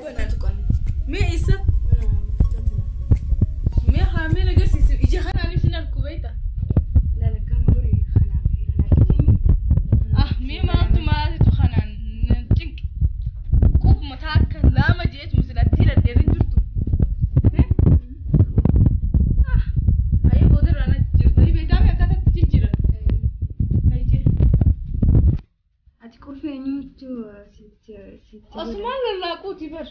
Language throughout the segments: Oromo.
Banatu. Mee isa? Mee haamee agarsiisu ija kanaan isin arku beekta? Ah, mee maaltu maalitu kanaan cinqi. Qubuma taakka lama jeetu silatti hidhadheerin jirtu. Ah, hayyee boodarraa na jirtu. Beektaa mee akkaataatti jijjiiran? Hayyee. Ati qulfii eenyutu sitti Osumaan lallaaquuti bar.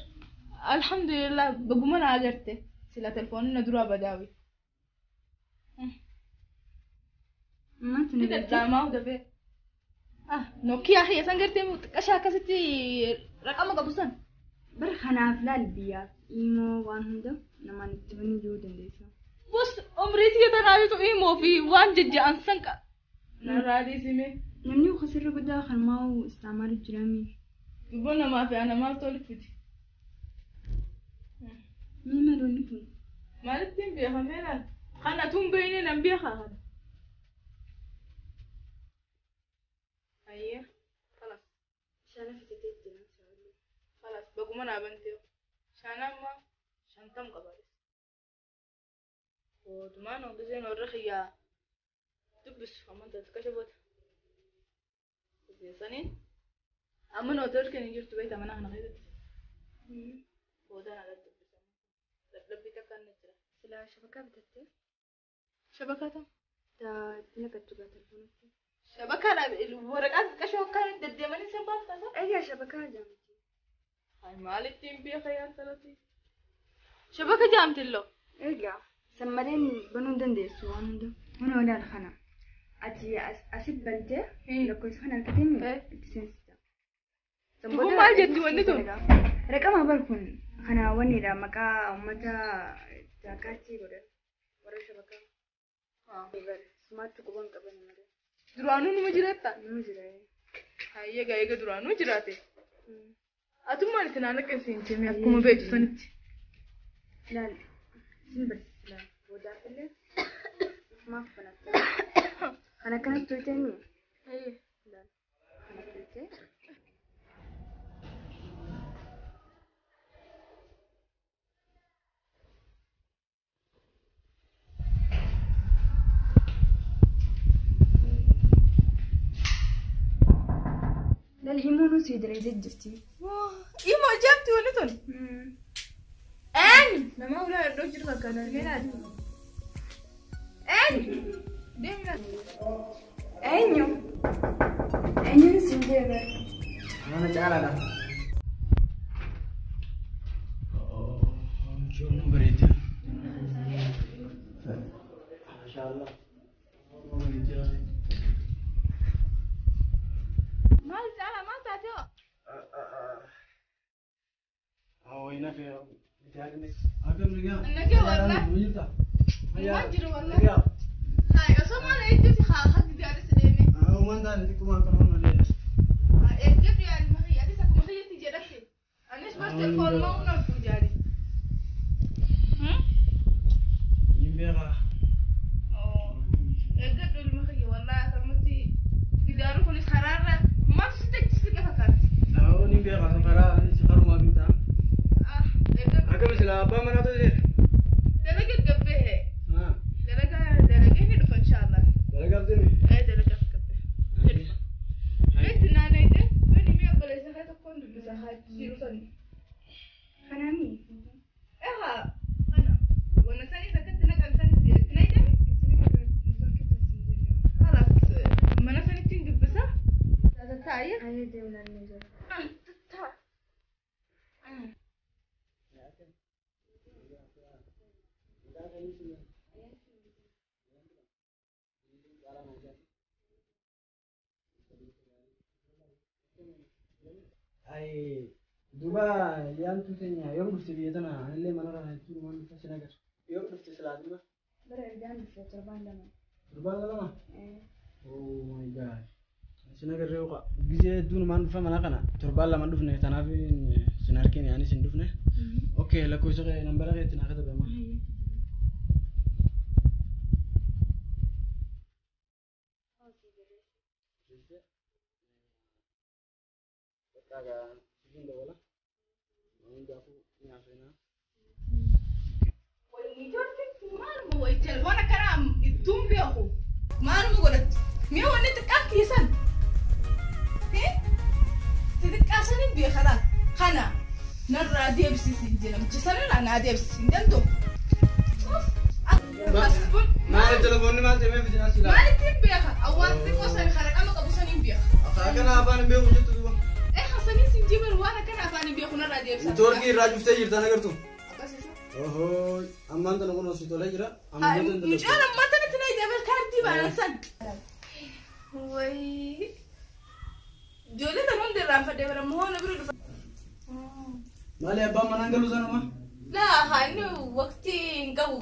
Alhamdulillah baguma na agarte. Sila telefoonni na duraa badaawi. Maaltu na galchee? Dadhaamaa dafee. Ah, Nokia kiyya san gartee xiqqashaa akkasitti raqama qabu san. Bara kanaaf laal biyyaaf imoo waan hunda namaan itti banuu jiru dandeessa. Bos umrii tiyya tanaafitu imoo fi waan jajja'an san qa. Narraa dhiisime. Namni sirri guddaa kan maa'u istaamalu jirami. Dubbo namaa fi ana maaltu walitti fidi? Mee maloonni kun? Maalitti hin beekamee laal? Kan atuun beekne nan beekaa kana. Hayyee. Kalas. Shaana fitatee jira. Kalas baguma naa bantee. Shaana amma 50 qaba. Odumaan ogiseen warra kiyyaa dubbisu amantaa xiqqasha boota. Saniin amma nootorkiin hin jirtu beektaa mana kana keessatti. Boodaan alatti dubbisa. Dadhabbii takka inni jira. Silaa shabakaa bitattee? Shabakaa tam? Itti naqattu gaa telefoonatti. Shabakaadha waraqaa xiqqashoo akkaan deddeemanii san baaftaa sa? Egaa shabakaa jaamti. Ay maalitti hin beeka yaa talati. Shabaka jaamtilloo. Egaa san malee banuu hin dandeessu waan hunda. Mana olaal kana. Ati asit bantee lakkoofsa kana argatee itti seensista. Dubuu maal jetti wanni tun? Raqama bar kun kana wannidha maqaa uummata daakaachii godhan warra shabakaa. Sumaatti quban qaban malee. Duraanuu numa jiraattaa? Numa jira. Hayyee gaa eega duraanuu jiraate. Atummaan itti naannoo qinsiin akkuma beektu sanitti. Laal sin barsiisa laal boodaaf illee maaf banatta. Kan akkanatti tolchee mi? Laal kana tolchee. Laal imoon si dalagaa jirti. Imoo jaamti wanni tun? Eenyu? Nama ulaa iddoo jiru fakkaata. Eenyu? Deemi laal. Eenyu? Eenyuun siin deema? Mana caalaadha. Ijoolleen bareeddi. Maashaallah. Maal caalaa maal taatee hoo? Wayina fi Akkam nagaa? Nagaa wallah. Waan jiru wallah. Haa osoo maal eegduuti haa haqi jaalisa deeme. Waan taane xiqquma akka nama malee. Eegduu yaaduma kiyya akkuma kiyyatti jedhatte. Anis bar telefoon maa humna argu jaali. Hin beekaa. Eeggadhu ilma kiyya wallah akkamatti gidaaru kunis karaarra maaltu si teechisi fakkaatti. Waan hin beekaa karaa anis karumaa bintaa. Ah eeggadhu. Akkam sila abbaa manaa ta'e. Dalaga gabbee. Dalaga dalagee ni dhufa inshaallah. Dalagaaf deemi. Ee dalagaaf gabbee. Ni dhufa. Beekti naannoo bani mi'a obboleessa kee tokkoon dubbisa haa jiru sani. Kanaami? Ehaa kana wanna sanis akkatti naqan sanis itti naqame. Kalaas mana sanitti hin dubbisa. Taa'ee. Ayyee deemu naannoo jira. Taa. Ay, duuba yaantu teenya yoom dhufte biyya tana anillee manarra jechuun waan dhufa sin agarra. Yoom dhufte silaa duuba? Bara ergaan dhufe torbaan 2. Torbaan 2? Oh my god. Sin agarree uqa. Gizee hedduun maan dhufa mana kana torbaan 2 dhufne tanaaf sin argine anis hin dhufne. Okay lakkoofsa kee nambara keetti naa katabe amma. Bakka siifin dabala. Hundaafuu ni haasofnaa. Maaluma wayi telefoona kana ittuun beeku maaluma godhatti mi'a wanni xiqqaan kiisan xixiqqaa saniin beeka laata kana narraa deebisiisi jedhamchi sanirraa naa deebisi hin danda'u. Maali telefoonni maal ta'e meefi jiraachuu laata? Maalittiin beeka awwaan xixiqqoo sani kana qama qabu saniin beeka. Akkana afaan hin beeku jettu duuba. Hasaniin sin jiban waan akkana afaan hin beeku narraa deebisa. Neetwoorkii irraa cuftee jirta agartu. Akkasisa. Ohoo ammaan tana kun osoo tolee jira. Ammaan tana Mucaan ammaan tanatti na ijaabel kaardii baanan san. Wayii. Ijoollee tan hundi irraanfadhee bara moo na bira dhufa. Maali abbaan manaan galu sanuma? Laa haa inni waqtii hin qabu.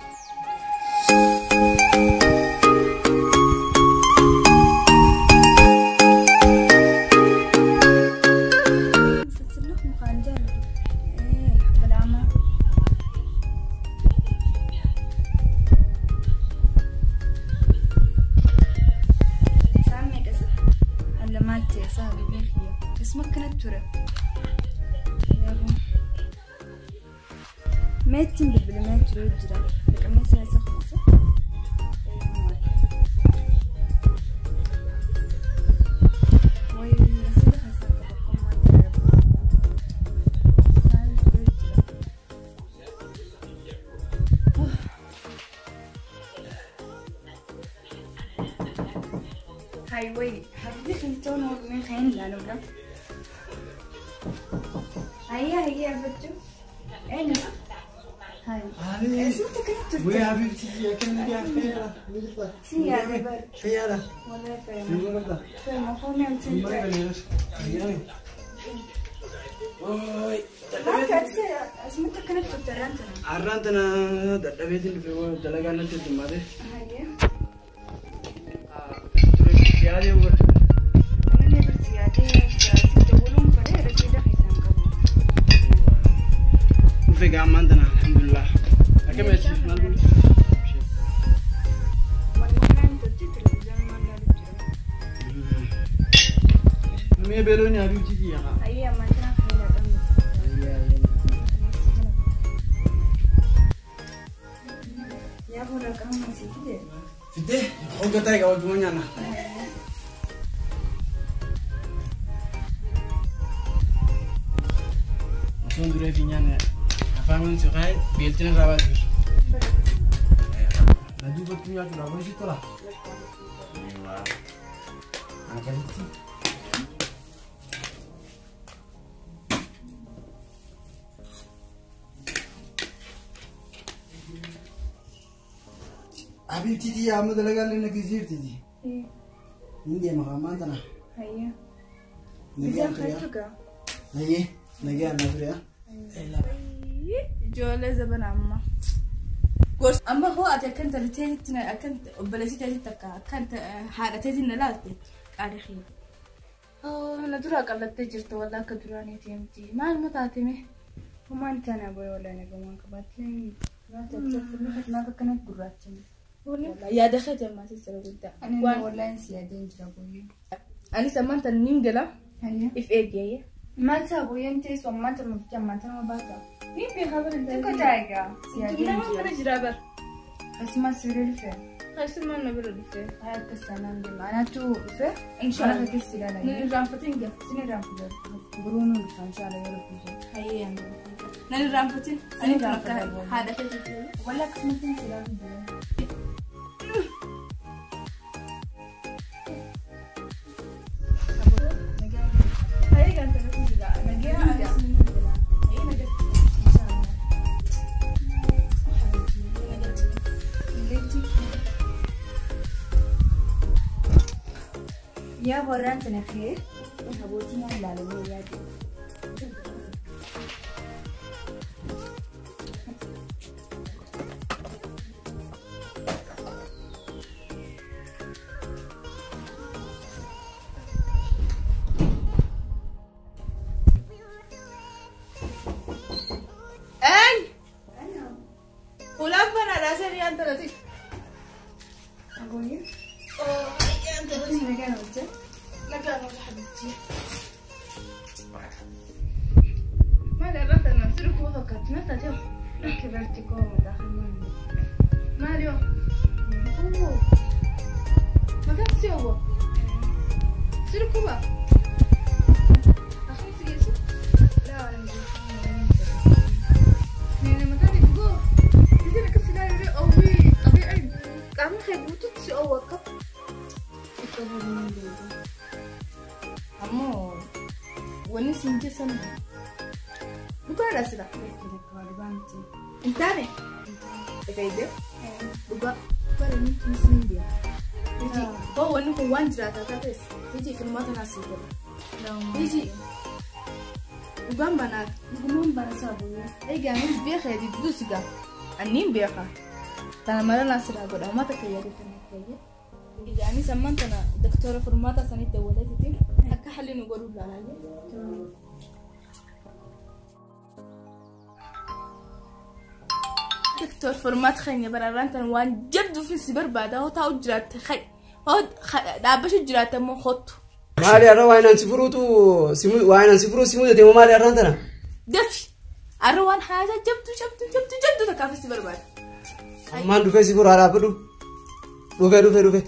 ماتين بالبلمات رجرة رقمي 3 5. هاي وي حبيبي خلتون من خين لا لولا هيا هيا فتو انا هاي اسمك كنت وي حبيبتي كان يا فيرا سي يا بر فيرا والله فيرا فيرا خونا انت اوي اسمك كنت ترانتنا عرانتنا دبيت اللي في دلقانا انت دماري هيا زيادة ور أنا اللي برزيادة سيدولون فري رسيدة خيسان قبو وفي قام عندنا الحمد لله أكمل شيء ما نقول مي بيلوني حبيبتي دي يا هيا ما تنا خيلا يا بولا كم سيدي فدي خوك تايغا وجمعنا Osoon duree fi nyaanne afaan wanti qaa'e beeltina irraa baasee jiru. Na duubatti nyaachuudhaaf wanti tola. Akkasitti. Habiibtii tiyya amma dalagaallee na geessiifti. Ni deema ammaan tana. Hayya. Nagaan ture. Hayyee nagaan na ture. Ijoollee zabana ammaa. Gorsa amma hoo ati akkan tarteetti akkan obboleessi teetti akka akkan haadha teetti na laalte qaali xiyya. Na duraa qallattee jirta wallaa akka duraaniiti miti maaluma taate mee? Humaan tana boy wallaa nagamaan qabaatee maaf akkanatti gurraachame. Yaada keeti ammaa sissira guddaa. Ani wallaan si yaadeen jira boyyee. Anis ammaan tan nin gala. If eeggee. Maal ta'a boyyeen teessu ammaan tana mufti ammaan tana baata. Ni beekaa bara Xiqqoo taayigaa si yaadeen Nama jira. mana jiraa bara. Asumas si bira dhufe. Asumaan na bira dhufe. Akka sanaan deema. Anaatu dhufe. Inshallah. Mana keessa ilaala. Nan irraanfatin gaa. Sin irraanfata. Biroon dhufa inshallah yeroo dhufe. Hayyee nan irraanfatin. Ani kan akka haadha keetii. Wallaa akkasumatti si ilaalu jira. Hayyee ganta na jira. Nagaa anis ni jira. Hayyee nagaa. Yaa warraan tana kee habootiin yaa ilaalamee yaade. Ey! Ulaan banaadhaa sanii aan tanati. Agoonii. Oh, aan tanati. Nagaan hojjaa. Nagaan hojjaa habibti. fakkaatti maal taatee? Lakki vertikoo mataa kanaan. Maali yoo? Mataan si oowwa? Si dhukkuba? Akkam si geessu? Laa waan geessu. Neena mataan dhukkuba. Isin akkas ilaalu oowwii xabii'in qaamni kee guutuutti si oowwa akka. Dhukkuba hin beeku. Ammoo wanni siin jeessan dhugaadha sila. Lakki lakki waa dhugaa miti. Hin taane? Egaa dhugaa bara nuti siin beeku. Hoo wanni kun waan jiraataa taates hiji filmaata naa sii godha. Hiji dhugaan banaa Dhugumaan barasaa bu'ee. egaa anis beeka didduu sigaa anniin beeka. Tana mara naa siraa godha amma takka yaadatan fayyee. Egaa anis ammaan tana doktora furmaata sanitti dawwaleetitiin akka halli nu godhuu ilaalaa. Doktor furmaata keenya bararraan tana waan jabduuf si barbaada hoo taa'u jiraatte hoo dhaabbachuu jiraatte immoo hottu. Maali har'a waan ansi furuutu waan ansi furuu si mudate maali har'aan tana? Dafi har'a waan haasaa jabduu jabduu jabduu jabduu takkaaf si barbaada. Ammaan dhufee si furaa dhaabbadhu. Dhufee dhufee dhufee.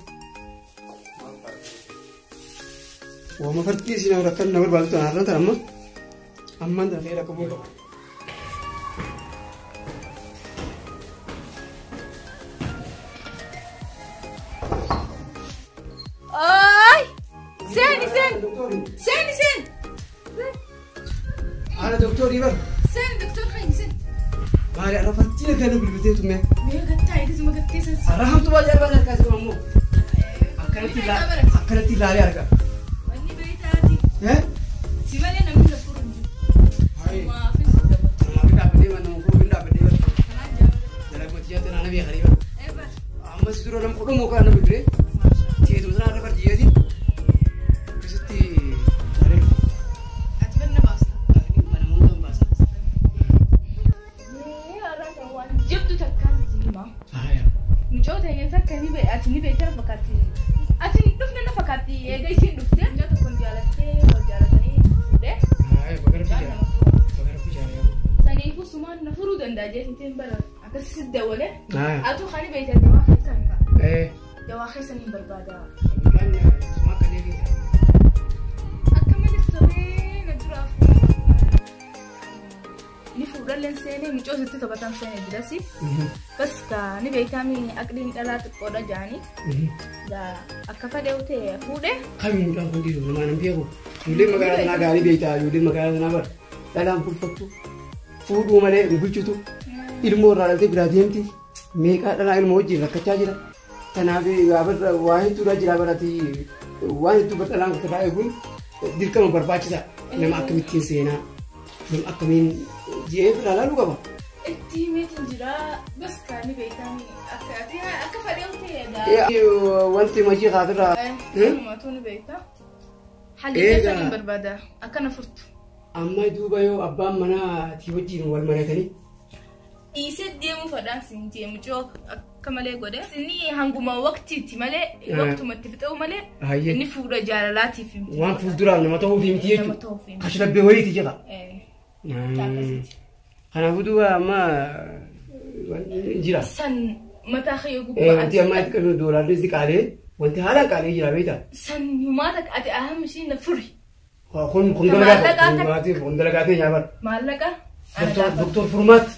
Waama fartii si nama rakkan na barbaadu tana har'aan tana amma. Ammaan tana fe'ee rakka bu'uu qaba. Ay! Seeni seeni! Seeni seeni! Ana doktorii bar. Seeni doktor keenya seeni. Maali har'a fartii na kan bilbiltee tume. Mee gattaa eegisuma gattee san. Har'a hamtu baay'ee arbaa harkaa si ammoo. Akkanatti ilaalee arga. Wanni beeytaati. Eh? Si malee namni na furu hin jiru. Hayi. Maafis dabala. Namaaf dhaabbatee mana nama furuu hin dhaabbatee bar. Kanaan jaalladha. Dalaguma xiyyaatti naana beekanii bar. Ee bar. Ammas dura nama kudhan kana nama bilbilee. Tiyeetuma sana har'a fartii yeetiin. Akkasitti ilaalee dhufa. Ati bar na baasta. Mana hundaa baasa. Mee har'a kan waan jabdu takkaan si hima. Haaya. Mucoo ta'een takka ni bee ati ni beektaa fakkaatti. Ati dhufne na fakkaatti eega isiin dhufte. Mucoo tokkoon jaalattee wal jaalatanii fuudhee. Haaya bakka rabbi jaalala. Bakka rabbi jaalala. Saniifuu sumaan na furuu danda'a jeetiin bara akkasii dawwalee. Haaya. Atu kan beektaa dawaa keessan ka'a. Eh. Dawaa keessan hin barbaada. Mucaan sumaa kanneen keessa. Akka malee sobee na duraa ni fuudhalleen seenee mucoo sitti taphatan seenee jirasi. Bas ka ni beektaa mi aqliin dhalaa xiqqoodha jaanii. Akka fadheewu ta'e fuudhee. Kami mucaan kun dhiiruu namaa nan beeku. Ijoolleen magaalaa sanaa gaarii beektaa ijoolleen magaalaa sanaa bara. Dhalaan bulfattu. Fuudhuu malee hin bulchitu. Ilmoo irraa dhaltee biraa deemti. Meeqaa dhalaa ilmoo wajjin rakkachaa jira. Kanaaf gaafa waa hedduudha jira barati waan hedduu bara dhalaan ofirraa eeguun dirqama barbaachisaa. Nama akkamittiin seenaa nama akkamiin ji'ee biraa laaluu qaba. Itti himeetiin jira bas ka ni beektaa mi akka fadheewu ta'e gaa. Wanti majii kaafirraa. Tuu ni beektaa. Halli keessan hin barbaada akkana furtu. Amma duuba yoo abbaan manaa tii wajjin wal mari'atanii. Dhiisee deemuu fadhaan siin jee mucoo akka malee godhe. Inni hanguma waqtiitti malee waqtuma itti fixa'u malee inni fuudha jaalalaatiif miti. Waan fuulduraaf nama ta'uuf miti Nama jechuudha. ta'uuf miti. Kashlabbee wayiiti jedha. Akkasitti. Kanaafuu duuba amma jira. San mataa kee gubbaa. Wanti amma itti qabnu doolaarri qaalee wanti haalaan qaalee jira beektaa. San humaata ati aham ishii na furi. Kun kun dalagaa kun dalagaa ta'e nyaata. Maallaqa. Doktor Furmaat.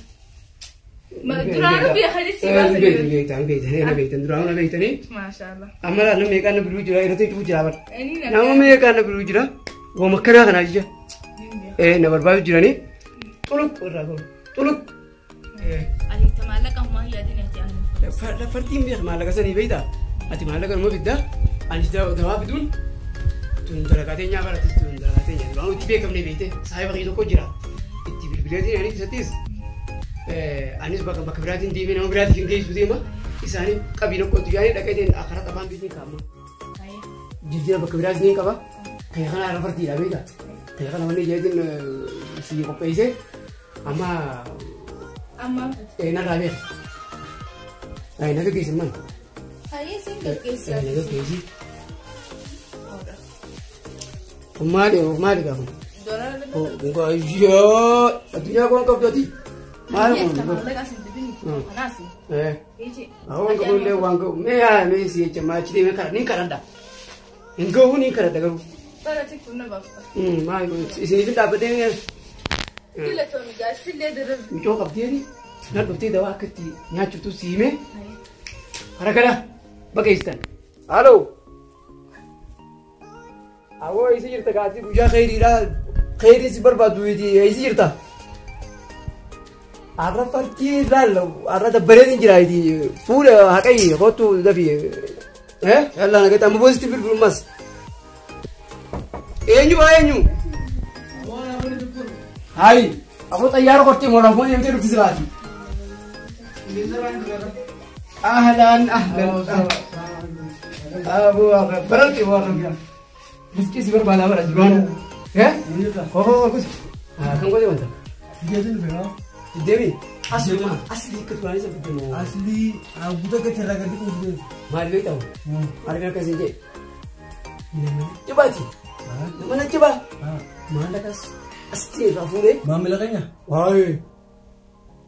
Duraanuu beekanii si baasa Beektan beektan beektan beektan duraanuu beektanii. Maashaallah. Amma nama meeqaan na bilbiluu jira irratti cufuu jira bara. Nama meeqaan na bilbiluu jira waan akkanaa kanaa jija. Na barbaadu jiranii xuluq irraa godhu xuluq. Ati maallaqa humaa hin yaadin ati anu. Fartiin beek maallaqa sanii beektaa ati maallaqa numa fiddaa ani dawaa fiduun tun dalagaa teenyaa bara tun dalagaa teenyaa duraanuu itti beekamne beekte saayiba kii tokko jira itti bilbileetiin ani isattis anis bakka bakka biraatiin deemee nama biraatiin hin geessu deema isaanii qabiina qottu yaanii dhaqeetiin akara qabaan biitiin kaa'ama. Jijjiira bakka biraatiin ni qaba. Kaya kana irra fartiidha beektaa. Kaya kana wanni jeetiin si qopheessee amma Amma. Narraa beeka. Na gaggeessi mana. Hayyee siin gaggeessa. Na gaggeessi. Kun maali maali gaafa? Doolaara Yoo addunyaa kun qabdoti. Maal kun? Awwan qabullee waan gahu mee yaa mee si jecha maachi deemee kara ni karadha. Hin gahu ni karadha garuu. Maal isiniif dhaabbatee mucoo qabdeeni na dhuftee dawaa akka itti nyaachiftu si himee kara gara baqeessitan. Halo. Awwa isi jirta kaati guyyaa khayriidha. Khayrii si barbaadu isi jirta. Arra farkii laal arra dabbareetiin jira fuula haqayi kootu dafi. Yalla nagata amma boositti bilbilumas. Eenyu baa eenyu? Hayi aboo xayyaara qortee mooraa foon deemtee dhufti siraati. Ahlan ahlan. Aboo baratti waa Biskii si barbaadaa bara jibaanu. Koo koo kan gootee wanta. Fideetiin dhufee Deemi asli asli akka turaan isa fidee Asli guutuu akka irraa gadi quufee. Maal beektamu? Maal beektaa akkasiin jee? Nama jibaati. Nama jibaa. Maal akkas asii irraa fuudhee. Maamila keenya? Waayee.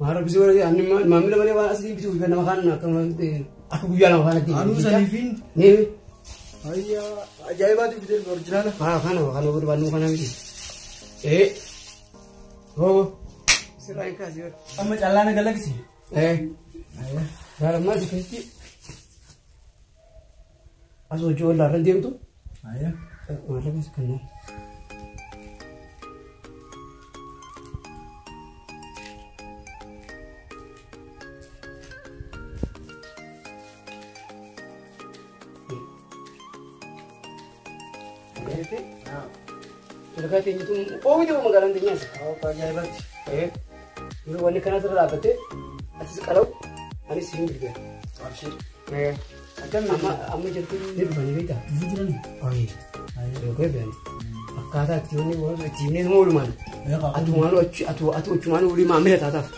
Maal rabbisi godhate anni maamila malee waan asii bituuf nama kaan akka guyyaa lama kaan addeemu. Anuu saniifiin. Neemi. Ayyaa ajaa'ibaati fidee orjinaala. Kana kana barbaadnu kana miti. Ee. Hoo. Sirraa hin kaasee. Amma callaa na galaksi. Ee. Gaara maal keessatti as hojii ollaa irra deemtu. Ayyaa. Maal akkas kanneen. Sadarkaa teenyitu oomisha magaalaan teenyaas. Ajaa'ibaati. Yeroo wanni kanas irra dhaabbattee atis qalawu anis hin bilbila. Abshir. Amma amma jirtu ni dhufanii beektaa? Dhufuu jirani? Ayii. Yoo akkaataa itti wanni itti himnee oolumaan. Atumaan atu achumaan olii maamila taataaf.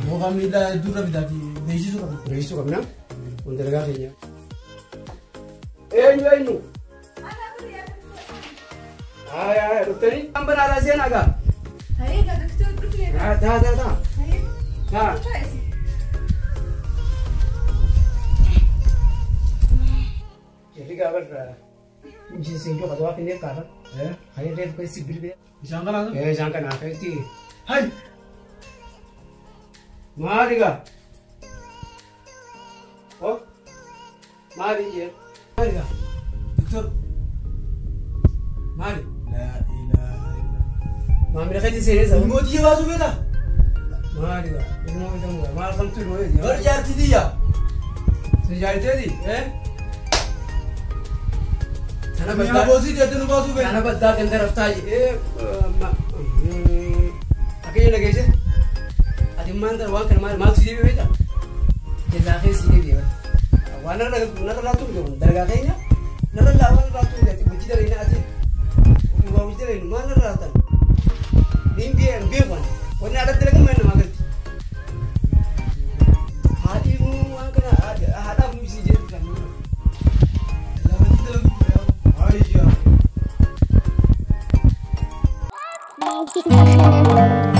Yookaan miidhaa hedduu irra fidaati beeksisuu qabna. Beeksisuu qabna. Kun dalagaa keenya. Eenyu eenyu? Hai hai doktori. Kan benar seenaa gaa? Hayee gaa doktor dhufee. Taa taa taa. Taa. Jadi kabar jinsin jo kadwa kene kara. Hayee reef kai si bilbila. Isaan kana? Isaan kana kai Hai. Maali gaa? Oh. Maali jee? Maali gaa? Doktor. Maali? La ilaha illallah. Maamila keetti seenee sababa. Ilmoo xiyya baasuu feeta? Maali gaa? Ilmoo bitamu gaa? Maal kamtu ilmoo eeti? Bar jaartii xiyya. Si jaarteeti? Sana Mi'a baddaa. boosii jettee nu baasuu feeta. Sana baddaa ganda raftaa jedhee akka inni dhageesse. Ati maal waan kana maal maaltu si deebi'e beektaa? Jazaa kee si deebi'e. Waan narra narra laattuu miti kun dalagaa keenya narra laa waan laattuu miti ati hojii dalaginaa ati ofii waa hojii dalaginu maal narra laatan? Niin biyya hin beeku ani. Wanni alatti dalagan maal namaa galti? Haadhi waan kana haadhaaf nu si jedhu kan Lamatii dalaguu jira. Ayyaa. Thank you.